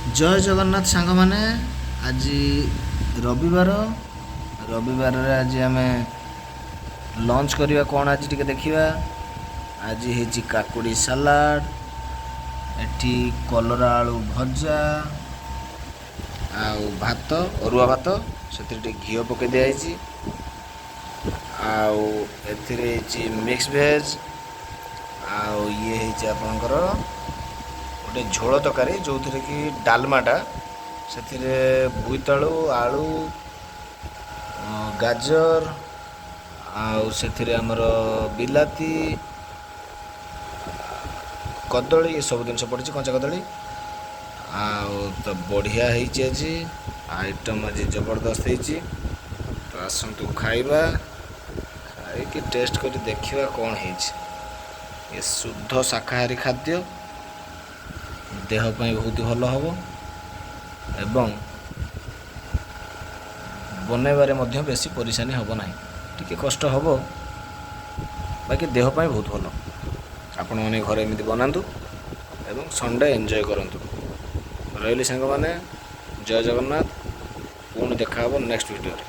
ଜୟ ଜଗନ୍ନାଥ ସାଙ୍ଗମାନେ। ଆଜି ରବିବାର। ରବିବାରରେ ଆଜି ଆମେ ଲଞ୍ଚ କରିବା। କ'ଣ ଆଜି ଟିକେ ଦେଖିବା। ଆଜି ହେଇଛି କାକୁଡ଼ି ସାଲାଡ଼, ଏଠି କଲରା ଆଳୁ ଭଜା ଆଉ ଭାତ, ଅରୁଆ ଭାତ, ସେଥିରେ ଟିକେ ଘିଅ ପକାଇ ଦିଆହେଇଛି। ଆଉ ଏଥିରେ ହେଇଛି ମିକ୍ସ ଭେଜ୍। ଆଉ ଇଏ ହେଇଛି ଆପଣଙ୍କର ଗୋଟେ ଝୋଳ ତରକାରୀ, ଯେଉଁଥିରେ କି ଡାଲମାଟା, ସେଥିରେ ବୋଇତାଳୁ, ଆଳୁ, ଗାଜର ଆଉ ସେଥିରେ ଆମର ବିଲାତି, କଦଳୀ, ଏସବୁ ଜିନିଷ ପଡ଼ିଛି, କଞ୍ଚା କଦଳୀ। ଆଉ ତ ବଢ଼ିଆ ହେଇଛି ଆଜି ଆଇଟମ୍। ଆଜି ଜବରଦସ୍ତ ହେଇଛି। ତ ଆସନ୍ତୁ ଖାଇବା, ଖାଇକି ଟେଷ୍ଟ କରି ଦେଖିବା କ'ଣ ହେଇଛି। ଏ ଶୁଦ୍ଧ ଶାକାହାରୀ ଖାଦ୍ୟ ଦେହ ପାଇଁ ବହୁତ ଭଲ ହେବ ଏବଂ ବନେଇବାରେ ମଧ୍ୟ ବେଶୀ ପରିଶାନି ହେବ ନାହିଁ। ଟିକେ କଷ୍ଟ ହେବ, ବାକି ଦେହ ପାଇଁ ବହୁତ ଭଲ। ଆପଣମାନେ ଘରେ ଏମିତି ବନାନ୍ତୁ ଏବଂ ସଣ୍ଡେ ଏନ୍ଜୟ କରନ୍ତୁ। ରହିଲି ସାଙ୍ଗମାନେ, ଜୟ ଜଗନ୍ନାଥ। ପୁଣି ଦେଖା ହେବ ନେକ୍ସଟ ଭିଡ଼ିଓରେ।